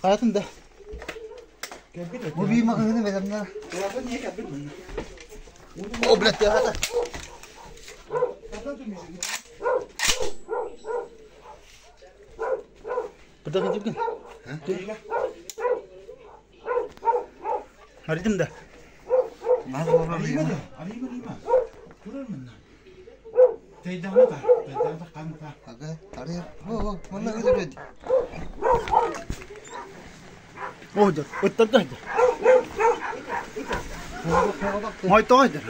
Хайатын да. Бу биир маҕаһыыны бэлэмнэр. О, блядь, это. Подожди, Арыйдым да. О, да, ыттарга да. Мойтоҕой да.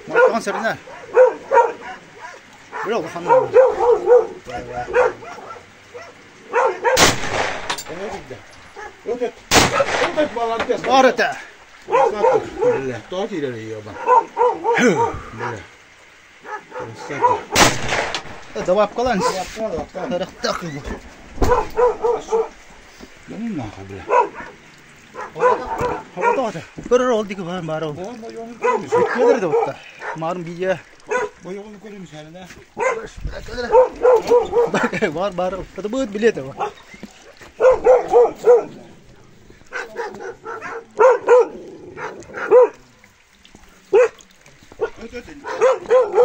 Мойтоҕон сэринэ. Бля, улахан. Бар этэ. Добавкалан. Тарахтах. Көрөр ол диги бар бар ол. Бүткелер де отта. Марым бия. Бар бар. Это будет билет его.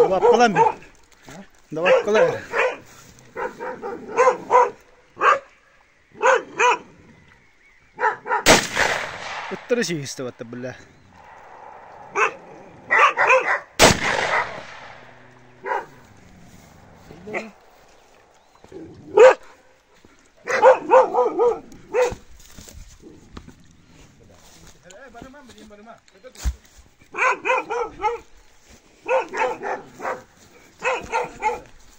Добавкалан бир. Добавкалар. Ыттары сиһистебатта бля.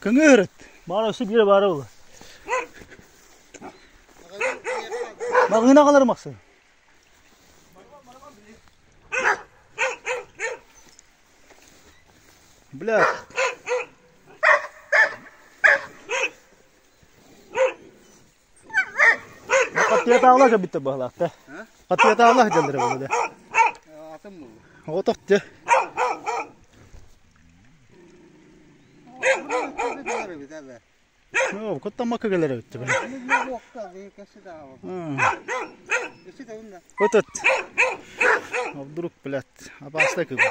Кыҥыырыт. Баар өссө биирэ баара буолла. Маҕыына аҕаларым ахсын. Бля. Хаттыйатаалаах эбиттэ баһылаахта. Хаттыйатаалаах дьаллара буолла. Оҕотох дьэ. Куттаммакка кэлэр эбит Этот вдруг, блядь, опасно как бы.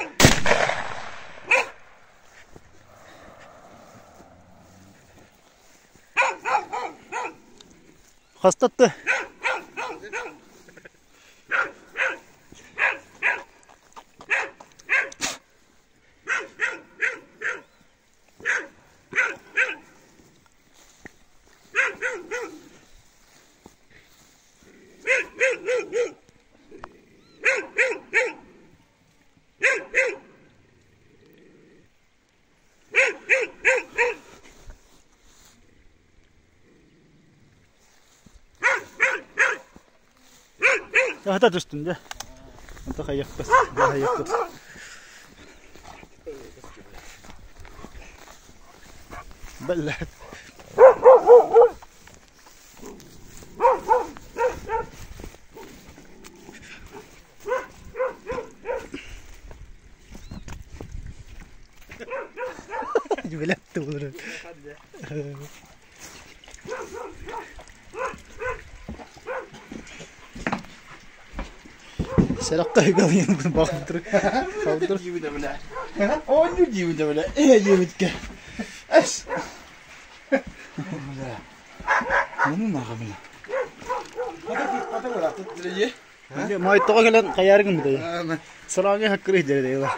Хастатты. Хата түстүм дьэ. Онто хайыахпыт, дьэ хайыахпыт. Бэллэт. Билэт olur. Сэракка ыгалыйын баҕын Халдыр. Оонньуу диибин да бля. Ээ диэбитке. Эс. Бля. Ну наха бля. Мойтоҕо кэлэн хайааргын быдай. Сараҥы хаккыры дьэрэ.